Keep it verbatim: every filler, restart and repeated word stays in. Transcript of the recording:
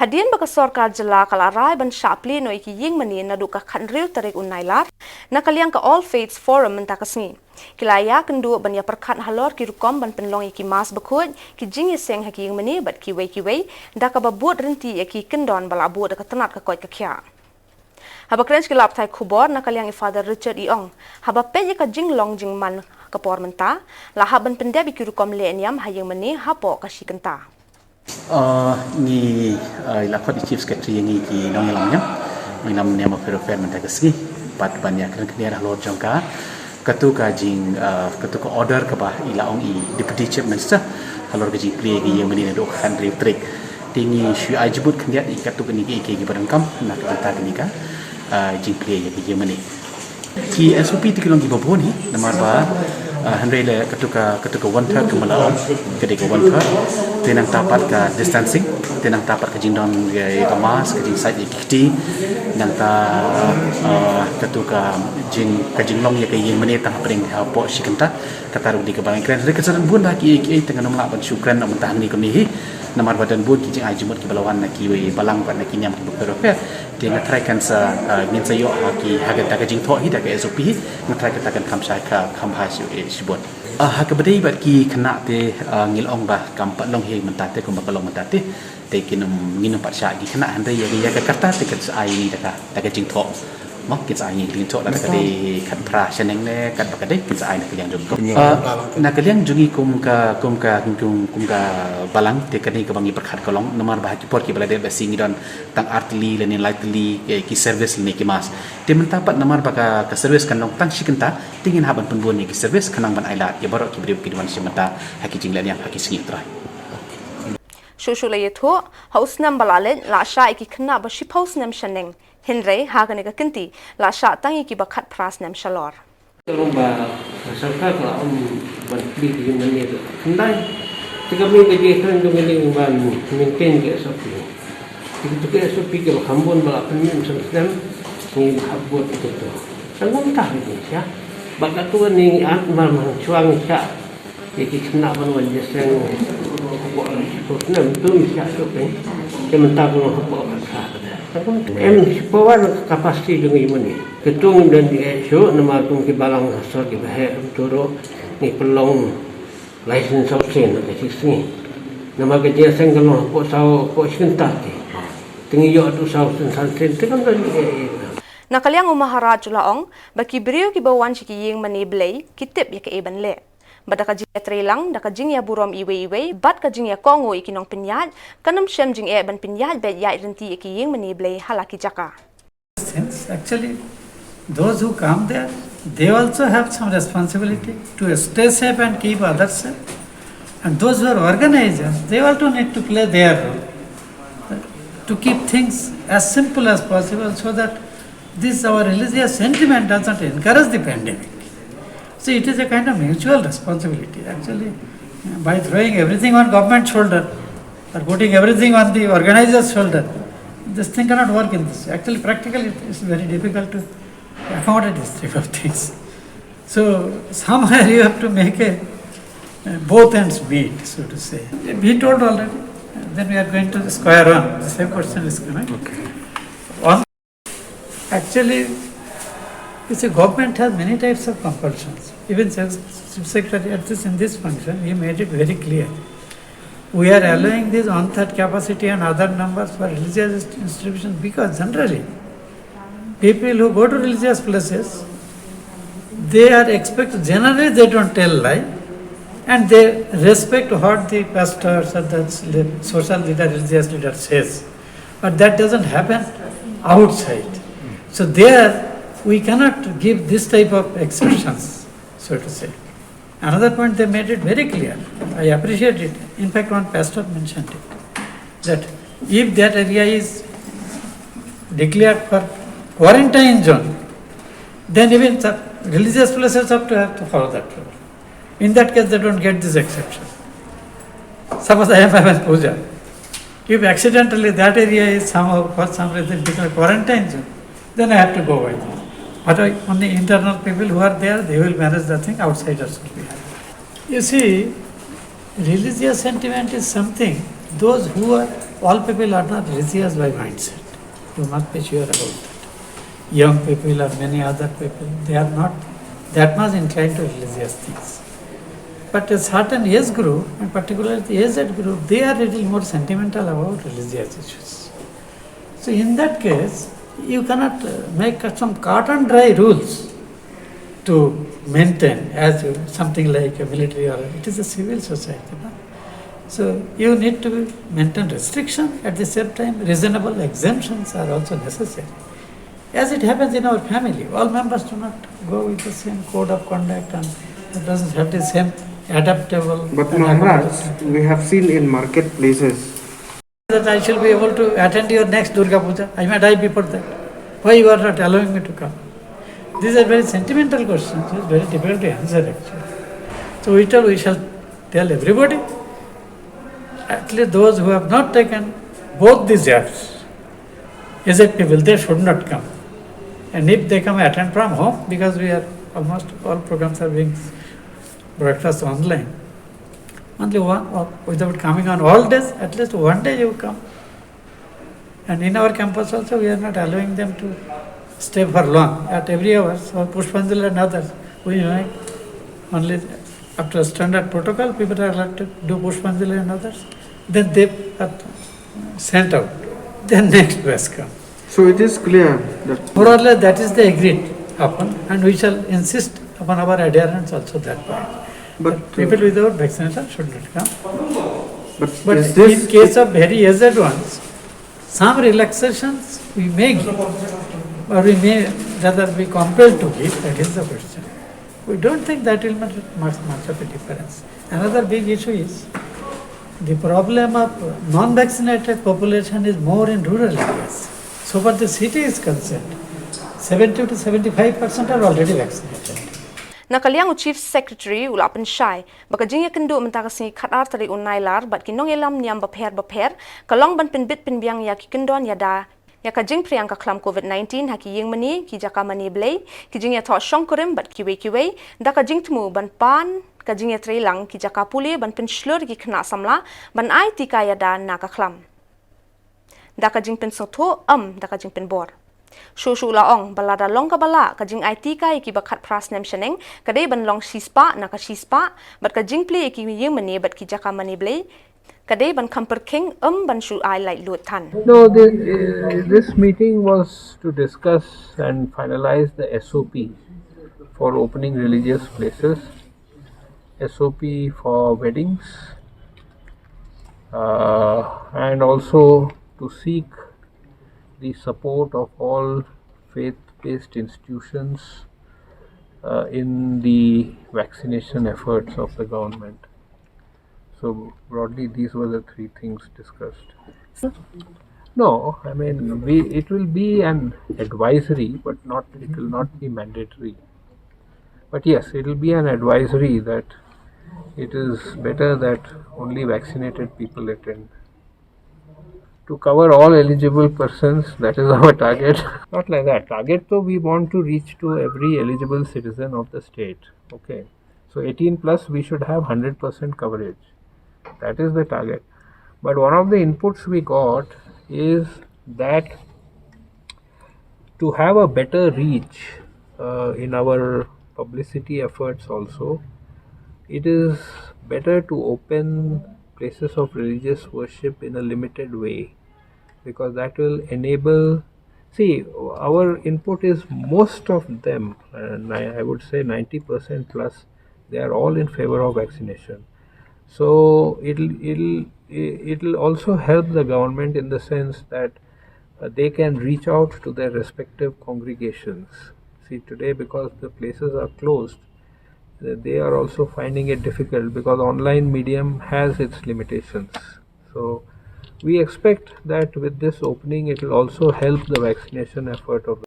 Hadien ba ka sorkar jylla ka la rai ban shah plie noh ïa ki ïing mane naduh ka khathynriew tarik u Nailar, na ka liang ka All Faiths Forum mynta ka sngi ki la ïakynduh ban ïa pyrkhat halor ki rukom ban pynlong ïa ki mass bakhuid, ki jingïaseng ha ki ïing mane bad kiwei kiwei, da kaba bud ryntih ïa ki kyndon ba la buh da ka tnat ka koit ka khiah. Haba kren sha ki lad pathai khubor na ka liang i Father Richard i ong, haba peit ïa ka jinglong jingman ka por mynta, la hap ban pyndep ïa ki rukom leh niam ha ïing mane hapoh ka shi kynta. Uh, ngi uh, i la khot i Chief Secretary ïa ngi ki nongïalam niam, nongïalam niam Affairs Affairs mynta ka sngi, bad ban ïa kren khyndiat halor jong ka katu ka jing uh, katu ka order kaba i la ong i Deputy Chief Minister halor ka jingplie ïa ki ïing mane naduh ka khathynriew tarik. Te ngi shu ai jingmut khyndiat ïa katu kane ka ïa ki ba donkam na ka bynta kane ka uh, jingplie ïa ki ïing mane. Ki S O P te ki long kiba bun hi, namar ba uh, hynrei le katu ka katu ka one third ka ma la ong, ka dei ka one third. Te nangta pat ka distancing, te nangta pat ka jingdon ïa ka mask, ka jingsait ïa ki kti, nangta uh, katu ka jing ka jinglong ïa ka ïing mane tang hapdeng hapoh shi kynta. Kata ruh ka dei kaba ngi kren, hynrei ka sdang bun da ki ki te ngan ym lah ban shu kren na mynta hangne kumne hi. Namar ba don bun ki jingai jingmut kiba la wan na kiwei balang bad na ki niam kiba pher bapher. Te nga tharai kan sa uh, ngin sa ïoh ha ki ha ka da ka jingthoh hi da ka S O P hi. Nga tharai kata kan kham shai ka kham bha shu eh, shibun. Uh, ha kaba dei bad ki khynnah te uh, ngi la ong ba kam pat long hi mynta te kumba ka long mynta te. Te kin ym ngin ym pat shah ki khynnah hynrei ïa ka ïa ka karta te kan sa ai da ka da ka jingthoh. Mo kin sa ai da ka jingthoh lada ka dei khatphra shaneng ne katba ka dei kin sa ai na ka liang jong ki. Uh, na ka liang jong ngi kum ka kum ka kum kum ka balang te kane kaba ngi pyrkhat ka long namar ba ha ki por kiba la dep ba shi ngi don tang ar tylli lane lai tylli ki, ki service lane ki mass. Te mynta pat namar ba ka, ka service kan long tang shi kynta, te ngin hap ban pynbun ïa ki service khnang ban ailad ïa baroh ki briew kiba wan shim bynta ha ki jingleh niam ha ki sngi U Trai. Shuh shuh la ïathuh, ha u snem ba la leit la shah ïa ki khynnah ba shiphew snem shaneng. Hynrei ha kane ka kynti la shah tang ïa kiba khatphra snem shalor. Ka long ba ka sorkar ka la ong ban plie ki ïing mane khyndai. Te ka mih ka jingkren jong ngi ban maintain ki S O P. Ki tu ki S O P kiba kham bun ba la pynmih snem snem ngi hap bud ki tu. Tang kumta ki jingshah. Ba ka tu ngi ïa mar mar shuwa ngi shah. Ïa ki khynnah ban wan ïaseng hapoh shiphew snem tu ngi shah shuh pyn. Te mynta ka long hapoh khatphra. Tang kumta em shiphew wan ka capacity jong ngi mane. Katu ngi don ïa shuh namar kum ki balang ha sor kiba heh, kum tu ruh ngi pynlong lai sien saw sien ha ka shi sngi. Namar ka jingïaseng ka long hapoh saw, hapoh shi kynta te. Te ngi ïoh tu saw sien san sien te kam don ïa. Na ka liang u Maharaj u la ong ba ki briew kiba wan sha ki ïing mane Blei ki tip ïa kaei ban leh. Bad da ka jingïatreilang, da ka jingïaburom iwei iwei bad ka jingïakohnguh ïa ki nongpynïaid, kan ym shem jingeh ban pynïaid beit ïaid ryntih ïa ki ïing mane Blei ha la ki jaka. Since actually, those who come there, they also have some responsibility to stay safe and keep others safe. And those who are organizers, they also need to play their role to keep things as simple as possible so that this our religious sentiment doesn't encourage the pandemic. So it is a kind of mutual responsibility. Actually, by throwing everything on government shoulder, or putting everything on the organizer's shoulder, this thing cannot work in this. Actually, practically, it is very difficult to accommodate this type of things. So, somewhere you have to make a, uh, both ends meet, so to say. We told already, then we are going to the square one. The same question is coming. Okay. One, actually, you see, government has many types of compulsions. Even Chief Secretary at this, in this function, he made it very clear. We are allowing this one-third capacity and other numbers for religious institutions because generally, people who go to religious places, they are expect, generally they don't tell lie, and they respect what the pastors or the social leader, religious leader says. But that doesn't happen outside. So there, we cannot give this type of exceptions, so to say. Another point, they made it very clear. I appreciate it. In fact, one pastor mentioned it, that if that area is declared for quarantine zone, then even the religious places have to, have to follow that rule. In that case, they don't get this exception. Suppose I am having puja. If accidentally that area is somehow, for some reason, declared quarantine zone, then I have to go by that. But I, only internal people who are there, they will manage the thing, outsiders will be happy. You see, religious sentiment is something, those who are All people are not religious by mindset. You must be sure about that. Young people or many other people, they are not that much inclined to religious things. But a certain age group, and particularly the aged group, they are little more sentimental about religious issues. So in that case, you cannot uh, make some cut and dry rules to maintain as you, something like a military or it is a civil society. No? So you need to maintain restriction, at the same time reasonable exemptions are also necessary. As it happens in our family, all members do not go with the same code of conduct and it doesn't have the same adaptable. But Maharaj, we have seen in marketplaces that I shall be able to attend your next Durga Puja. I may die before that. Why you are not allowing me to come? These are very sentimental questions. It's very difficult to answer actually. So we tell, we shall tell everybody, at least those who have not taken both these apps, aged people, they should not come. And if they come, attend from home, because we are almost all programs are being broadcast online. Only one, or without coming on all days, at least one day you come. And in our campus also, we are not allowing them to stay for long. At every hour, so Pushpanjali and others, we make only after standard protocol, people are allowed to do Pushpanjali and others. Then they are sent out. Then next batch come. So it is clear that More or less, that is the agreed upon, and we shall insist upon our adherence also that point. But, That people without vaccination should not come. But, But is in this case of very aged ones, some relaxations we may give, or we may rather be compelled to give, that is the question. We don't think that will make much, much of a difference. Another big issue is the problem of non-vaccinated population is more in rural areas. So far the city is concerned, seventy to seventy-five percent are already vaccinated. Na ka liang u Chief Secretary u la pynshai ba ka jingïakynduh mynta ka sngi khatar tarik u Nailar bad ki nongïalam niam bapher bapher ka long ban pynbit pynbiang ïa ki kyndon ïada ïa ka jingphriang ka khlam COVID nineteen ha ki ïingmane, ki jaka mane blei, ki jingïathoh shongkurim bad kiwei kiwei da ka jingthmu ban pan ka jingïatreilang ki jaka pule ban pynshlur ki khynnah samla ban ai tika ïada na ka khlam. Da ka jingpynsngewthuh em da ka jingpynbor. Shuh shuh la ong ba lada long kaba lah ka jingai tika ïa kiba khatphra snem shaneng ka dei ban long shispah na ka shispah bad ka jingplie ïa ki ïingmane bad ki jaka mane blei ka dei ban kham pyrkhing em ban shu ai laitluid than. No, the, uh, this meeting was to discuss and finalize the S O P for opening religious places, S O P for weddings, uh, and also to seek the support of all faith-based institutions uh, in the vaccination efforts of the government. So broadly, these were the three things discussed. No, I mean, we, it will be an advisory, but not, it will not be mandatory. But yes, it will be an advisory that it is better that only vaccinated people attend. To cover all eligible persons, that is our target. Not like that. Target though, we want to reach to every eligible citizen of the state. Okay. So eighteen plus, we should have hundred percent coverage. That is the target. But one of the inputs we got is that to have a better reach uh, in our publicity efforts also, it is better to open places of religious worship in a limited way, because that will enable, see, our input is most of them, uh, ni- I would say ninety percent plus, they are all in favor of vaccination. So it'll it'll it'll also help the government in the sense that uh, they can reach out to their respective congregations. See, today, because the places are closed, uh, they are also finding it difficult because online medium has its limitations. So we expect that with this opening, it will also help the vaccination effort of the